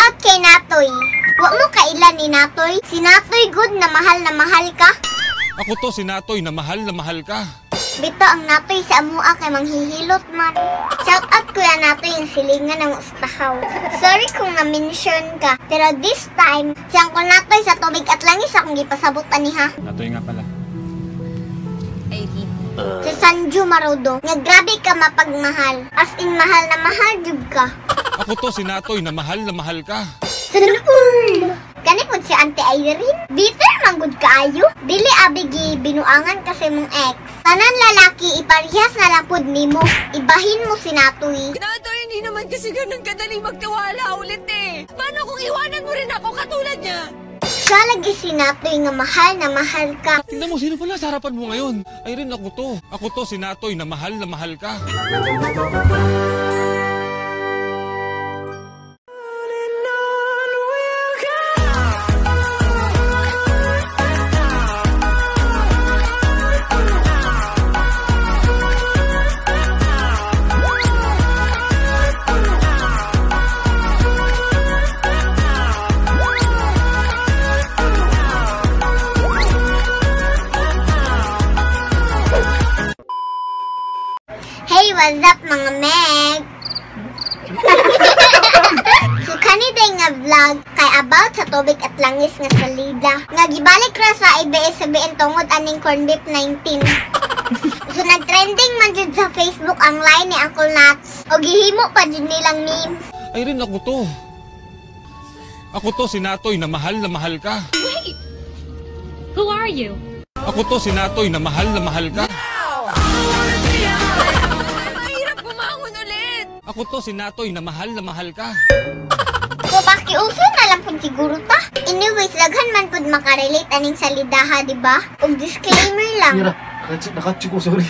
out kay Natoy. Wa mo kaila ni Natoy? Si Natoy good na mahal ka. Ako to si Natoy na mahal ka. Bito ang Natoy sa amua kay manghihilot man. Shout out Kuya Natoy yung silingan ng ustahaw. Sorry kung na-mention ka, pero this time, si Uncle Natoy sa tubig at langis akong gipasabot ani ha. Natoy nga pala. Ay, Si Sanju Marudo, nga grabe ka mapagmahal. As in mahal na mahal jud ka. Ako to si Natoy na mahal ka. Sanul! Kani pod si Auntie Irene. Bitter man gud kaayo. Dili abi gi binuangan kasi mong ex. Tanan lalaki iparehas na lang pod nimo. Ibahin mo si Natoy. Natoy, hindi naman kasi ganun kadaling magtiwala ulit eh. Paano kung iwanan mo rin ako katulad niya? Siya lagi si Natoy nga mahal na mahal ka. Tingnan mo, sino pala sa harapan mo ngayon? Irene, ako to. Ako to si Natoy na mahal ka. Hey, what's up mga meg? So kani day nga vlog kay about sa tubig at langis nga salida. Nga gibalik ra sa ABS-CBN tungod aning corn beef 19. So nagtrending man jud sa Facebook ang line ni Uncle Nats. O gihimo pa jud nilang memes. Irene, ako to. Ako to si Natoy na mahal ka. Wait! Who are you? Ako to si Natoy na mahal ka. Mahirap bumangon ulit. Ako to si Natoy na mahal ka. So pakiuso na lang pud siguro ta. Anyways, daghan man pud makarelate aning salidaha, di ba? Og disclaimer lang. Mira, nakatsi ko, sorry.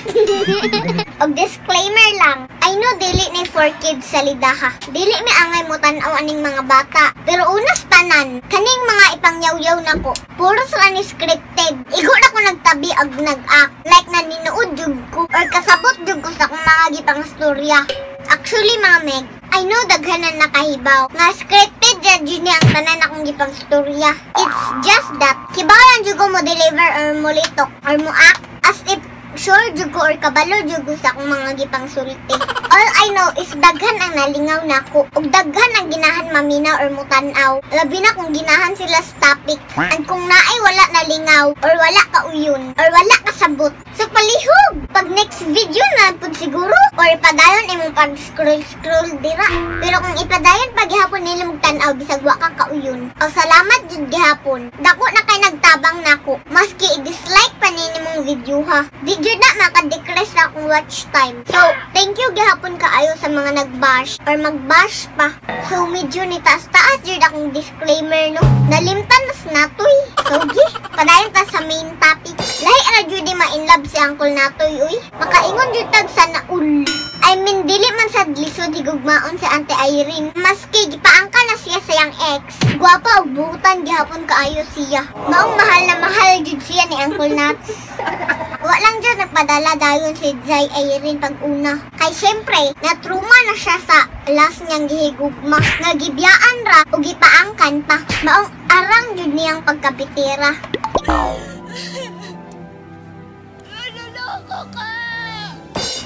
Og disclaimer lang. I know dili ni for kids salidaha. Dili mi angay mo tan-aw aning mga bata. Pero unas tanan, kaning mga ipangyawyaw nako. Puro sila ni scripted. Igo na ko nagtabi og nag-act. Like na ninuod jud ko or kasabot jud ko sa akong mga gipangstorya. Actually mga meg, I know daghan na nakahibaw nga scripted ra jud ni ang tanan akong gipangstorya. It's just that kibaw lang jud ko mo deliver or mo litok or mo act as if sure jud ko or kabalo jud ko sa akong mga gipangsulti. All I know is daghan ang nalingaw nako ug daghan ang ginahan maminaw or mutan-aw. Labi na kung ginahan sila sa topic. And kung naay wala nalingaw or wala ka uyon or wala kasabot. So palihog pag next video na pud siguro or ipadayon imong pag scroll scroll dira. Pero kung ipadayon pag gihapon nila magtan-aw bisag wa ka kauyon. O salamat jud gihapon. Dako na kay nagtabang nako. Maski i-dislike pa ni nimong video ha. Di jud na maka-decrease sa akong watch time. So thank you gihapon kaayo sa mga nag-bash or mag-bash pa. So medyo ni taas-taas jud akong disclaimer no. Nalimtan mas Natoy. So gi, padayon ta sa main topic. Lahi ra jud ni ma-in love si Uncle Natoy uy. Makaingon jud tag sana ul. I mean dili man sad lisod higugmaon si Auntie Irene. Maski gipaangka na siya sa iyang ex. Gwapa og buutan gihapon kaayo siya. Maong mahal na mahal jud siya ni Uncle Nats. Wa lang jud nagpadala dayon si Jai Irene pag una. Kay syempre, natruma na siya sa last niyang gihigugma. Nga gibiyaan ra og gipaangkan pa. Maong arang jud niyang pagkabitira. Naloloko ka!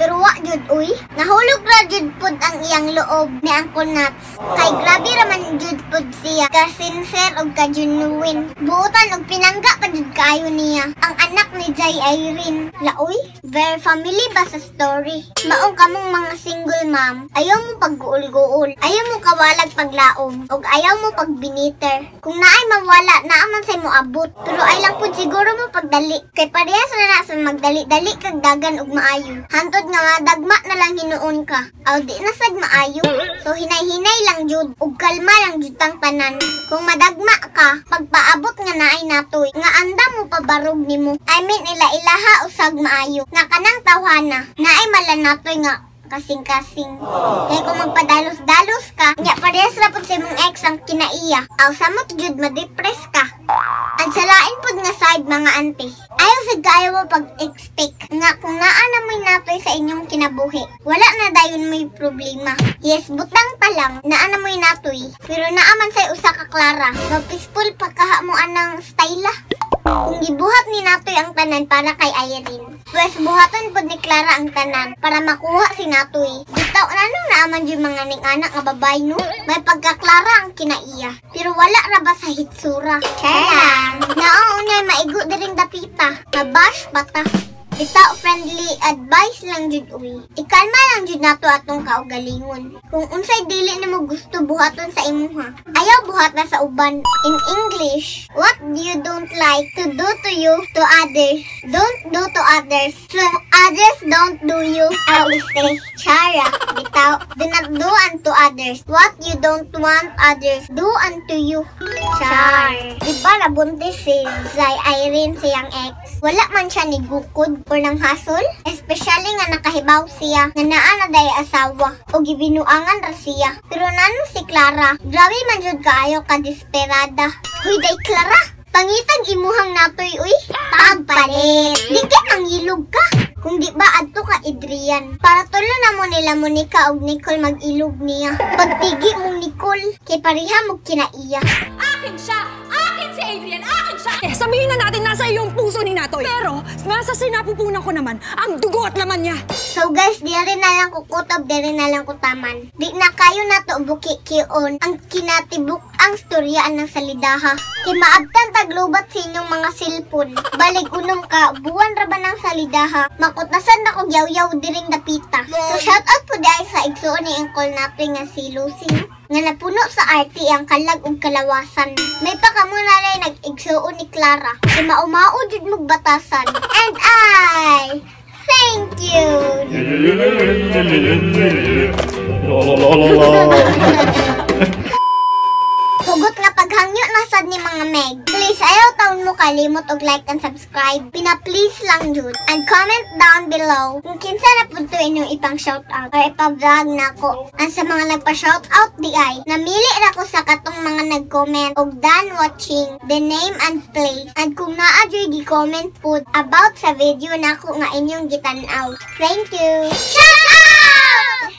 Pero wa jud uy, nahulog ra jud pud ang iyang loob ni Uncle Nats. Kay grabe ra man jud pud siya, ka sincere og ka genuine. Buotan og pinangga pa jud kaayo niya ang anak ni Jai Irene. Laoy, very family ba sa story. Maong kamong mga single mom, ayaw mo pagguol-guol, ayaw mo kawalag paglaom, og ayaw mo pagbiniter. Kung naay mawala, naa man say mo abot. Pero ay lang pud siguro mo pagdali. Kay parehas ra na sa magdali-dali kag dagan og maayo. Hantod nga madagma na lang hinuon ka. Aw di na sad maayo. So hinay-hinay lang jud ug kalma lang jud tang tanan. Kung madagma ka, pagpaabot nga naay natoy, nga anda mo pabarog nimo. I mean ila-ilaha usag maayo. Nga kanang tawhana, naay malanatoy nga kasing-kasing. Kay kung magpadalos-dalos ka, nya parehas ra pud sa imong ex ang kinaiya. Aw samot jud ma-depress ka. Ang sa lain pod nga side, mga ante, ayaw sa kaayo mo pag-expect nga kung naa na mo'y natoy sa inyong kinabuhi, wala na dayon mo'y problema. Yes, butang pa lang, naa na mo'y natoy. Pero naa man say usa ka Clara, ma-peaceful pa kaha mo anang style. Kung gibuhat ni Natoy ang tanan para kay Irene, pues buhaton pod ni Clara ang tanan para makuha si Natoy. Bitaw nanong naaman yung mga ning anak nga babae, no? May pagka-Clara ang kinaiya. Pero wala ra ba sa hitsura? Char lang. Naon maigo diring dapita. Mabash bata. Bitaw, friendly advice lang jud uy. Ikalma lang jud nato atong kaugalingon. Kung unsay dili nimo gusto buhaton sa imuha, ayaw buhata sa uban. In English, what you don't like to do to you to others, don't do to others. So others don't do you. Aw, este, chara. Bitaw, do not do unto others what you don't want others do unto you. Char. Di ba nabuntis si Zay Irene siyang ex? Wala man siya ni gukod or nang hasol. Especially nga nakahibaw siya nga naa na day asawa o gibinuangan ra siya. Pero nano si Clara, grabe man jud kaayo ka desperada. Huy day Clara, pangitag imuhang natoy uy. Pagpalit. Di kay mangilog ka. Kung di ba adto ka Adrian. Para tulo na mo nila Monica og Nicole mag-ilog niya. Pagtigi mong Nicole, kay pareha mo kinaiya. Akin siya! Akin si Adrian! Akin siya! Eh, sabihin na natin nasa iyo ang puso ni Natoy. Pero, nasa sinapupunan ko naman ang dugo at laman niya. So guys, diri na lang ko kutob, diri na lang ko taman. Di na kayo nato bukikion ang kinatibuk ang storya ng salidaha. Kay maabtan taglubat sa inyong mga cellphone. Balig unom ka, buwan ra ba ng salidaha? Makutasan na ko yaw-yaw diring dapita. So shout out po di sa igsuon ni Uncle nato nga si Lucy, no? Nga napuno sa RT ang kalag ug kalawasan. May pa kamo na rin nag-igsuon ni Clara. Kay maumao jud mog batasan. And I thank you. La la la la la. Hugot nga paghangyo na sad ni mga Meg. Please, ayaw taon mo kalimot og like and subscribe. Pina-please lang jud. And comment down below kung kinsa na pud to inyong ipang shoutout or ipa-vlog nako. And sa mga nagpa-shoutout di ay, namili ra ko sa katong mga nag-comment og done watching, the name and place. And kung naa joy gi-comment pud about sa video nako nga inyong gitan-aw. Thank you. Shout out!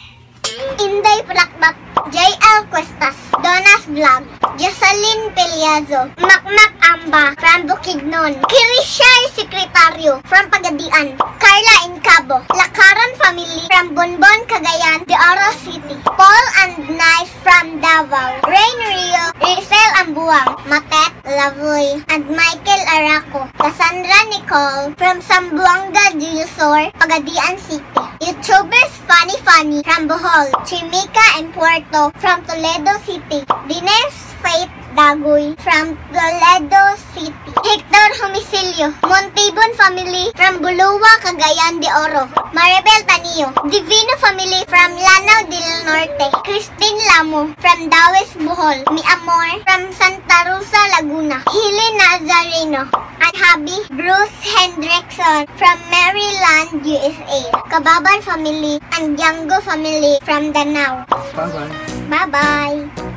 Inday Plakbak, JL Cuestas, Donas Vlog, Jocelyn Peliazo, Makmak Amba from Bukidnon, Kirishar Secretario from Pagadian, Carla Incabo, Lakaran Family from Bonbon, Cagayan de Oro City, Paul and Knife from Davao, Rain Rio, Rizel Ambuang, Matet Lavoy, and Michael Araco, Cassandra Nicole from Zamboanga del Sur, Pagadian City. YouTubers Funny Funny from Bohol, Chimica and Puerto from Toledo City, Dines Faith Dagoy from Toledo City, Hector Homicilio, Montibon Family from Bulua, Cagayan de Oro, Maribel Tanio, Divino Family from Lanao del Norte, Christine Lamo from Dawes, Bohol, Mi Amor from Santa Rosa, Laguna, Hili Nazareno, and Habi Bruce Hendrickson from Maryland, USA, Kababan Family and Django Family from Danao. Bye bye. Bye-bye!